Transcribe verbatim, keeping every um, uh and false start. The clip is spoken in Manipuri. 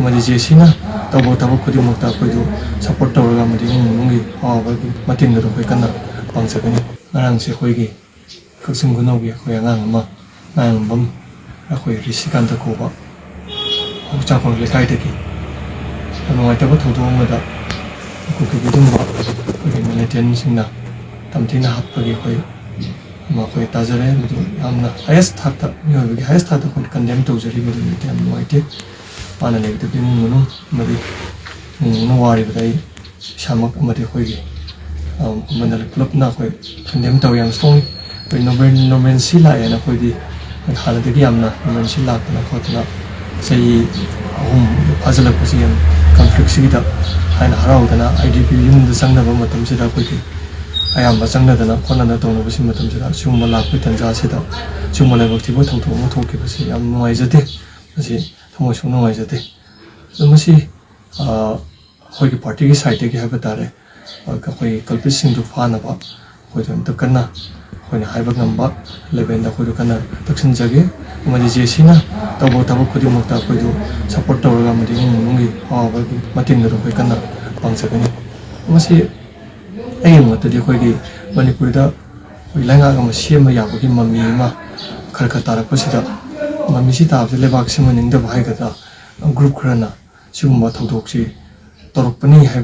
ꯑꯃꯗꯤ ꯖꯦ ꯁꯤꯅ ꯇꯧꯕ ꯊꯕꯛ ꯈꯨꯗꯤꯡꯃꯛꯇ ꯑꯩꯈꯣꯏꯗꯨ ꯁꯞꯄꯣꯔꯠ ꯇꯧꯔꯒ ꯑꯃꯗꯤ ꯏꯃꯨꯡ ꯃꯅꯨꯡꯒꯤ ꯑꯋꯥꯕꯒꯤ ꯃꯇꯦꯡꯗꯨꯗ ꯑꯩꯈꯣꯏ ꯀꯟꯅ ꯄꯥꯡꯖꯒꯅꯤ꯫ ꯉꯔꯥꯡꯁꯦ ꯑꯩꯈꯣꯏꯒꯤ ꯀꯛꯆꯤꯡ ꯈꯨꯅꯧꯒꯤ ꯑꯩꯈꯣꯏ ꯑꯉꯥꯡ ꯑꯃ, ꯃꯥꯌꯥꯡꯕꯝ, ꯑꯩꯈꯣꯏ ꯔꯤꯁꯤꯀꯥꯟꯇ ꯀꯧꯕ ꯍꯧꯆꯥꯛꯐꯝ ꯂꯩꯀꯥꯏꯗꯒꯤ ꯌꯥꯝ ꯅꯨꯡꯉꯥꯏꯇꯕ ꯊꯧꯗꯣꯛ ꯑꯃꯗ ꯀꯨꯀꯤ ꯀꯩꯗꯨꯝꯕ ꯑꯩꯈꯣꯏꯒꯤ ꯃꯤꯂꯤꯇꯦꯟꯁꯤꯡꯅ ꯇꯝꯊꯤꯅ ꯍꯥꯠꯄꯒꯤ ꯑꯩꯈꯣꯏ ꯑꯃ ꯑꯩꯈꯣꯏ ꯇꯥꯖꯔꯦ꯫ ꯃꯗꯨ ꯌꯥꯝꯅ ꯍꯥꯏꯌꯦꯁ ꯊꯥꯛꯇ, ꯃꯤꯑꯣꯏꯕꯒꯤ ꯍꯥꯏꯌꯦꯁ ꯊꯥꯛꯇ ꯑꯩꯈꯣꯏꯅ ꯀꯟꯗꯦꯝ ꯇꯧꯖꯔꯤ꯫ ꯃꯗꯨ ꯌꯥꯝ ꯅꯨꯡꯉꯥꯏꯇꯦ꯫ ꯃꯥꯅ ꯂꯩꯒꯗꯕ ꯏꯃꯨꯡ ꯃꯅꯨꯡ ꯑꯃꯗꯤ ꯏꯃꯨꯡ ꯃꯅꯨꯡ ꯋꯥꯔꯤꯕꯗ ꯑꯩ ꯏꯁꯥꯃꯛ ꯑꯃꯗꯤ ꯑꯩꯈꯣꯏꯒꯤ, ꯑ, ꯃꯟꯗꯜ ꯄꯨꯂꯞꯅ ꯑꯩꯈꯣꯏ ꯀꯟꯗꯦꯝ ꯇꯧꯋꯤ꯫ ꯌꯥꯝ ꯁ꯭ꯇꯔꯣꯡ ꯑꯩꯈꯣꯏ ꯅꯣꯔꯃꯦꯟ-, ꯅꯣꯔꯃꯦꯟꯁꯤ ꯂꯥꯛꯑꯦꯅ ꯑꯩꯈꯣꯏꯗꯤ ꯍꯥꯟꯅꯗꯒꯤ ꯌꯥꯝꯅ ꯅꯣꯔꯃꯦꯟꯁꯤ ꯂꯥꯛꯇꯅ ꯈꯣꯠꯇꯅ ꯆꯍꯤ ꯑꯍꯨꯝ ꯐꯥꯖꯤꯜꯂꯛꯄꯁꯤ ꯌꯥꯝ ꯀꯟꯐ꯭ꯂꯤꯛꯁꯤꯒꯤꯗ ꯍꯥꯏꯅ ꯍꯔꯥꯎꯗꯅ ꯑꯥꯏ ꯗꯤ ꯄꯤ ꯌꯨꯝꯗ ꯆꯪꯅꯕ ꯃꯇꯝꯁꯤꯗ ꯑꯩꯈꯣꯏꯒꯤ ꯑꯌꯥꯝꯕ ꯆꯪꯅꯗꯅ ꯈꯣꯠꯅꯗꯅ ꯇꯧꯅꯕꯁꯤ ꯃꯇꯝꯁꯤꯗ ꯁꯤꯒꯨꯝꯕ ꯂꯥꯛꯄꯒꯤ ꯇꯥꯟꯖꯥꯁꯤꯗ ꯁꯤꯒꯨꯝꯕ ꯂꯥꯏꯕꯛ ꯊꯤꯕ ꯊꯧꯗꯣꯛ ꯑꯃ ꯊꯣꯛꯈꯤꯕꯁꯤ ꯌꯥꯝ ꯅꯨꯡꯉꯥꯏꯖꯗꯦ꯫ ꯃꯁꯤ ꯊꯃꯣꯏ ꯁꯣꯛꯅ ꯅꯨꯡꯉꯥꯏꯖꯗꯦ꯫ ꯑꯗꯣ ꯃꯁꯤ, ꯑ, ꯑꯩꯈꯣꯏꯒꯤ ꯄꯥꯔꯇꯤꯒꯤ ꯁꯥꯏꯠꯇꯒꯤ ꯍꯥꯏꯕ ꯇꯥꯔꯦ, ꯑ, ꯑꯩꯈꯣꯏ ꯀꯜꯄꯤꯠꯁꯤꯡꯗꯨ ꯐꯥꯅꯕ ꯑꯩꯈꯣꯏꯗ ꯑꯝꯇ ꯀꯟꯅ ꯑꯩꯈꯣꯏꯅ ꯍꯥꯏꯕ ꯉꯝꯕ ꯂꯦꯚꯦꯜꯗ ꯑꯩꯈꯣꯏꯗ ꯀꯟꯅ ꯇꯛꯁꯤꯟꯖꯒꯦ꯫ ꯑꯃꯗꯤ ꯖꯦ ꯁꯤꯅ ꯇꯧꯕ ꯊꯕꯛ ꯈꯨꯗꯤꯡꯃꯛꯇ ꯑꯩꯈꯣꯏꯗꯨ ꯁꯞꯄꯣꯔꯠ ꯇꯧꯔꯒ ꯑꯃꯗꯤ ꯏꯃꯨꯡ ꯃꯅꯨꯡꯒꯤ ꯑꯋꯥꯕꯒꯤ ꯃꯇꯦꯡꯗꯨꯗ ꯑꯩꯈꯣꯏ ꯀꯟꯅ ꯄꯥꯡꯖꯒꯅꯤ꯫ ꯃꯁꯤ ꯑꯩꯒꯤ ꯃꯣꯠꯇꯗꯤ ꯑꯩꯈꯣꯏꯒꯤ ꯃꯅꯤꯄꯨꯔꯗ ꯑꯩꯈꯣꯏ ꯂꯩꯉꯥꯛ ꯑꯃ ꯁꯦꯝꯕ ꯌꯥꯕꯒꯤ ꯃꯃꯤ ꯑꯃ ꯈꯔ ꯈꯔ ꯇꯥꯔꯛꯄꯁꯤꯗ, ꯃꯃꯤꯁꯤ ꯇꯥꯕꯁꯤ ꯂꯩꯕꯥꯛ ꯁꯦꯝꯍꯟꯅꯤꯡꯗꯕ ꯍꯥꯏꯒꯗ꯭ꯔꯥ, ꯒ꯭ꯔꯨꯞ ꯈꯔꯅ ꯁꯤꯒꯨꯝꯕ ꯊꯧꯗꯣꯛꯁꯤ ꯇꯧꯔꯛꯄꯅꯤ ꯍꯥꯏꯕꯁꯤ